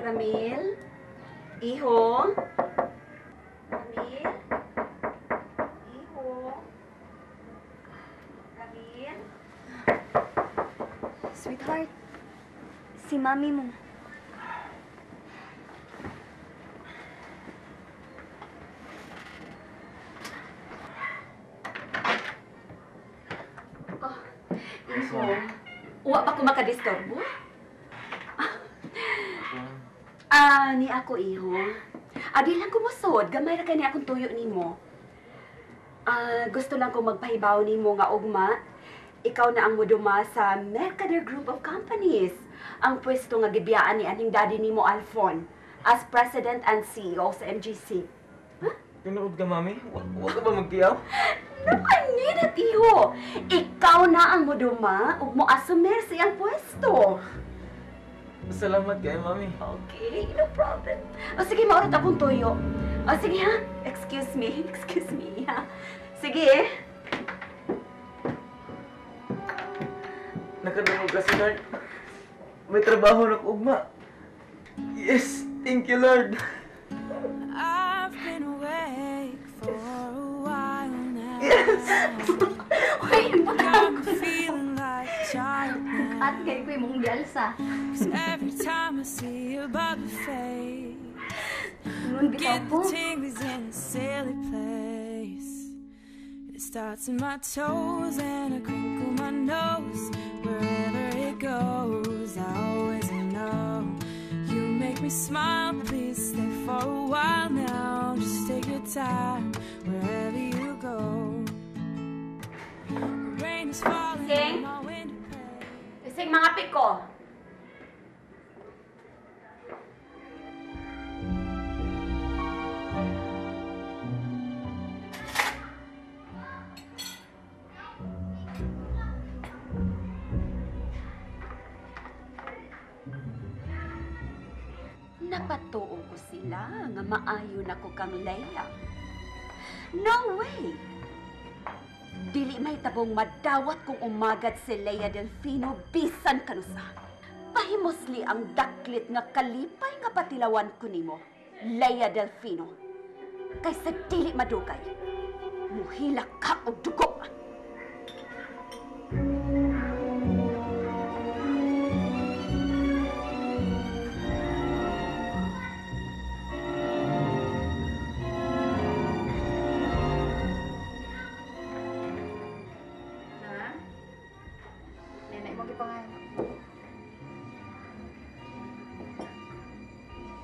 Ramil? Iho? Ramil? Iho? Ramil? Sweetheart, si mami mo. Oh, iho. Uwa pa ko makadisturbo? Ah, ni ako, iho. Adi lang kumusod, gamay ra kay ni akong tuyo nimo. Ah, gusto lang ko magpahibaw nimo nga ugma. Ikaw na ang muduma sa Mercader Group of Companies. Ang pwesto nga gibiyaan ni aning daddy nimo Alfon as President and CEO sa MGC. Huh? Tinuod ka, mami? Wa ka ba magtiyaw? No, I need it, iho. Ikaw na ang muduma ug mo-asumer sa iyang pwesto. Salamat kayo, mami. Okay, no problem. O sige, maurot akong tuyo. O sige, ha? Excuse me, excuse me, ha? Sige. Nakadungog ka, sweetheart. May trabaho na ko, ugma. Yes, thank you, Lord. I've been awake for a while now. Yes! Uy, Got me feeling like a child now. At kayo ko yung mong gialsa. 'Cause every time I see your bubbly face, Nun bitaw get ko. the tingles in a silly place. It starts in my toes and I crinkle my nose. Wherever it goes, I always know. You make me smile, please stay for a while now. Just take your time, wherever you go. The rain is falling Sing. on my window pane. Sing mga piko. Napatuo ko sila nga maayo na ko kang Leia. No way! Dili may tabong madawat kung umagad si Leia Delfino bisan kanusa. Pahimusli ang daklit nga kalipay nga patilawan ko nimo, Leia Delfino. Kaysa dili madugay, muhilak ka og dugo. Na? Nanay mo gipangayo.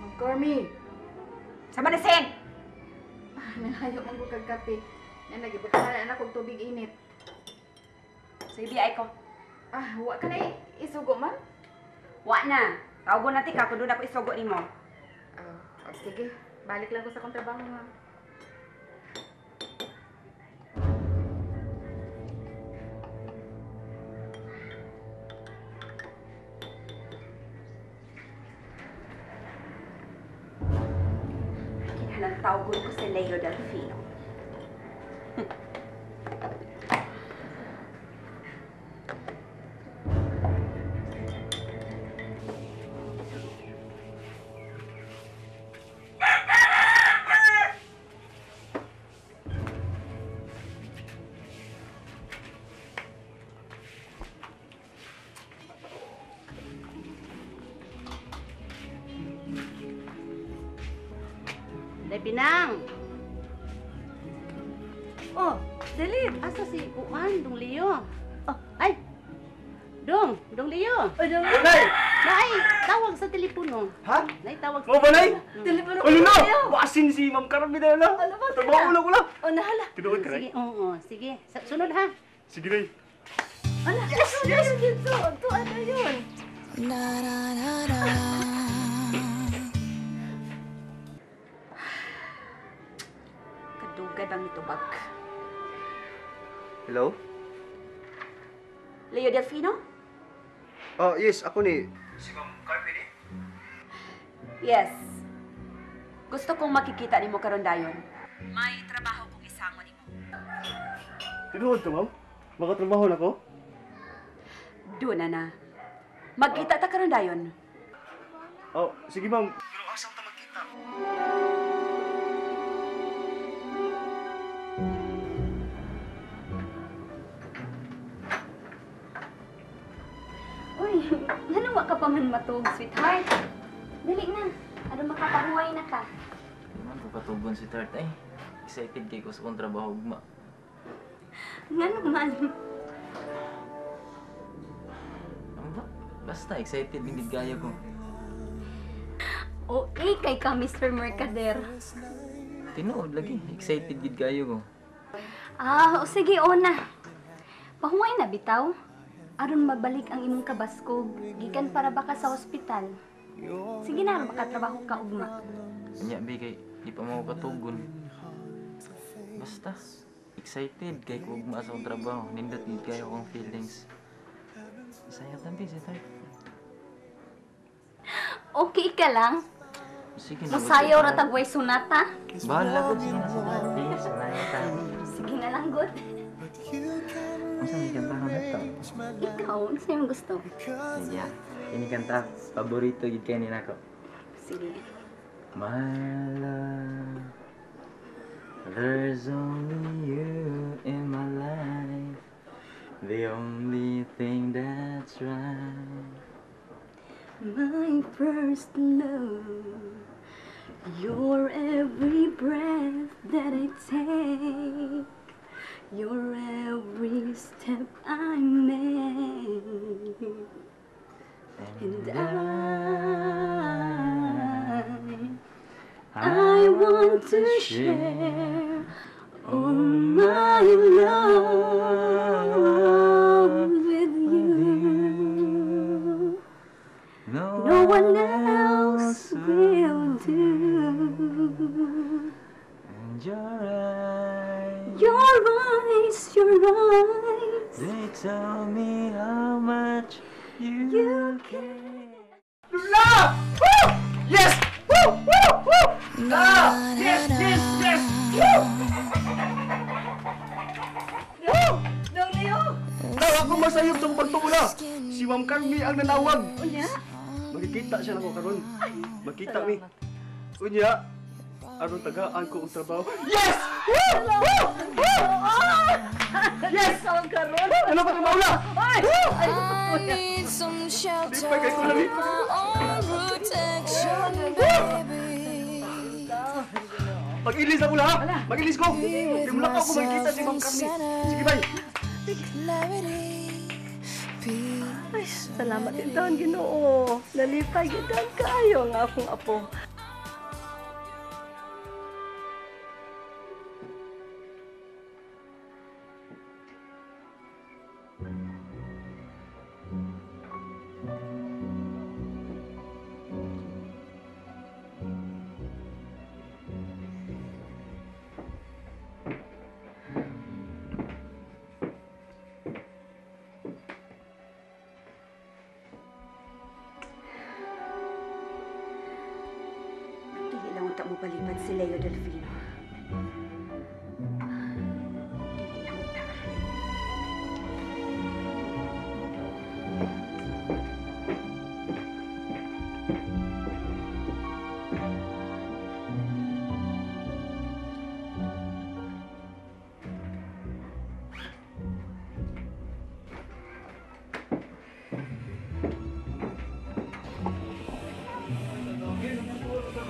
Ma'am Carmi! Sama na, Sing! Ah, nangayo man ko kag kape. Nanay, gibutangan na anak og tubig init. Sa ibiyay ko. Ah, wa ka na isugo, ma'am? Wa na. Tawagon na tika kung doon ako isugo nimo. Oh, oh, sige. Balik lang ko sa akong trabaho, ma'am. Kinahanglan tawagon ko si Leo Delfino. Day Pinang. Oh, Dalit. Asa si Kuan, Dong Leo? Oh, ay. Dong, Dong Leo. Oh, Dong. Nay! Naay, tawag sa telepono. Ha? Naay tawag sa Mo ba, Nay? Telepono Ulo na! Leo. Wasin si Ma'am Carmi na lang. Alam mo, Trabaho sila. lang ko lang. Oh, nahala. Tinuod ka, Nay? Sige, oo, sige. Sunod ha. Sige, Nay. Ala, yes, yes. Dito, ito, ano yun? Na na na na. Kadugay bang itubag? Hello? Leo Delfino? Oh, yes, ako ni. Si Ma'am Carmi ni? Yes. Gusto kong makikita nimo karon dayon. May trabaho kong isango nimo. Tinuod ka, ma'am? Makatrabaho na ko? Doon na na. Magkita ta karon dayon. Oh, sige ma'am. Pero asa ta magkita? Uy, ngano wa ka pa man matug, sweetheart? Dali na. Aron makapahuway na ka. Di man ko katugon si Tart ay. Excited kay ko sa akong trabaho ugma. Ngano man? Ano ba? Basta excited din gid kayo ko. Okay kay ka, Mr. Mercader. Tinuod lagi, excited gid kayo ko. Ah, o sige, o na. Pahuway na bitaw. Aron mabalik ang imong kabaskog. Gikan para baka sa ospital. Sige na, aron makatrabaho ka ugma. Nya bi kay di pa mo katugon. Basta excited kay ko ugma sa akong trabaho. Nindot gid kayo akong feelings. Saya tambi si Tart. Okay ka lang. Sige na. Musayaw ra tagway sunata. Bahala ko sige na si Tart. Sige na. Sige na lang, good. Unsa may kanta ka nito? Ikaw, ano sa'yo gusto? Sige. Ini kanta paborito gid kay ni nako. Sige. My love, there's only you in my life, the only thing that's right. My first love, your every breath that I take, your every step I make, and I want to share all my love with you. No one else will do. And your eyes, Your eyes, your eyes, they tell me how much you, you care. Lula! Woo! Yes! Woo! Woo! Woo! Ah! Yes! Yes! Yes! Woo! Woo! Dong Leo! Daw ako masayop sa pagtuula. Si Ma'am Carmi ang nanawag. Unya? Magkikita siya nako karon. Magkita mi. Unya, aron tagaan ko ang trabaho. Yes! Woo! Woo! Woo! Yes! Ang karon. Ano pa maula? Ay! Ay! I need some shelter, Lipay kay ko na my own protection, baby. Mag-ilis na mula ha! Mag-ilis ko! Di mula pa ako magkita si Ma'am Carmi. Sige, bye! Clarity, peace. Ay, salamat din taon, Ginoo. Nalipay gid taon kaayo ang akong apo. Dili lang unta mo palipad si Leo Delfino. Dili lang unta.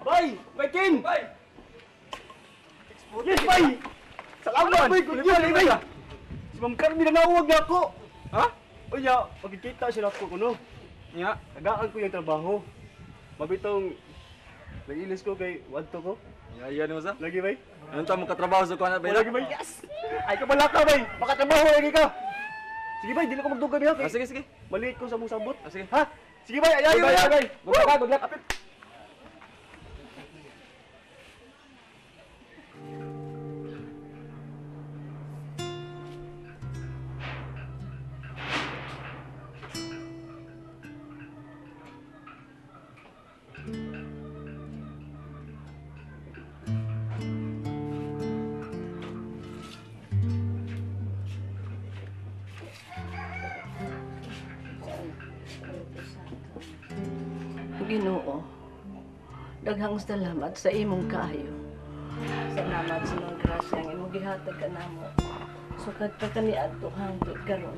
Bay! Bay King! Bay! Yes, bay! Salamat! Bay, good year, bay! Si Ma'am Carmi nanawag na ako! Ha? Unya, magkikita siya ako kuno. Nya. Tagaan ko yung trabaho. Mabitong nag-ilis ko kay Wanto ko. Ya, mo sa. Lagi, bay? Anong ta mo katrabaho sa kuan bay? Lagi, bay? Yes! Ay, kabala ka, bay! Makatrabaho lagi ka! Sige, bay, dili ko magdugay bay, ha? Ah, sige, sige. Maliit ko sa mong sabot. Ah, sige. Ha? Sige, bay! Ayayo, Bye, bay! bye. Good luck, good luck. Ginoo, daghang salamat sa imong kaayo. Salamat sa mga grasya ang imong gihatag kanamo. Sukad pa kaniadto hangtod karon.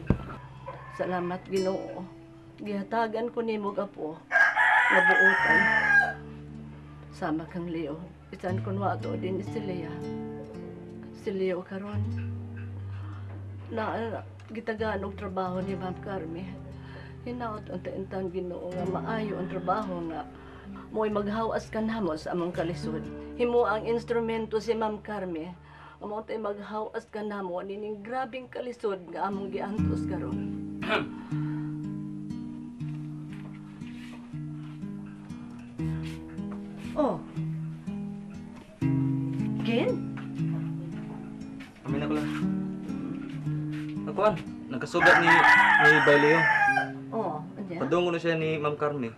Salamat, Ginoo. Gihatagan ko nimo apo nga buotan. Sama kang Leo. Bisan kun wa to din si Lea. Si Leo karon na gitagaan og trabaho ni Ma'am Carme. Hinaot ang taintan, Ginoo, nga maayo ang trabaho nga mo'y maghawas kanamo sa among kalisod. Himo ang instrumento si Ma'am Carme. Amo tay maghawas kanamo nining grabing kalisod nga among giantos karon. Oh. Ken? Amin ako lang. Nakuan, nagkasugat ni Bay Leo. Oh, anya? Padungo na siya ni Ma'am Carme.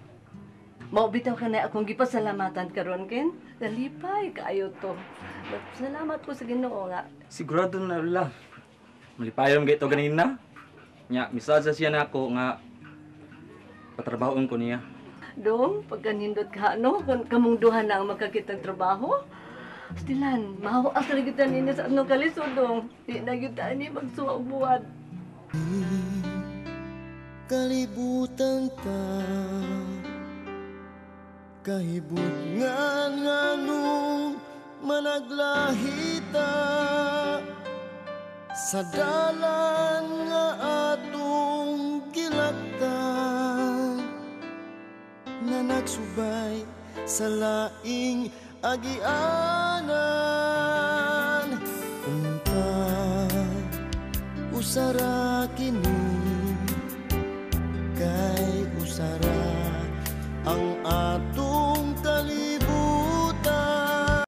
Mao bitaw ka na akong gipasalamatan karon, Ken. Nalipay kaayo to. Salamat ko sa Ginoo nga. Sigurado na la. Malipayon gayto ganina. Nya, misaja siya na ako nga patrabahoon ko niya. Dong, pagkanindot ka, no? Kung kamong duha na ang makakitang trabaho, Stilan, mahuas na kita ninyo sa anong kalisod, dong. Di na kita ni magsuwa og buwan. Kalibutan ta kahibutngan nganong managlahita sa dalan nga atong gilaktan na nagsubay sa laing agianan. Unta usara kini kay usara ang atong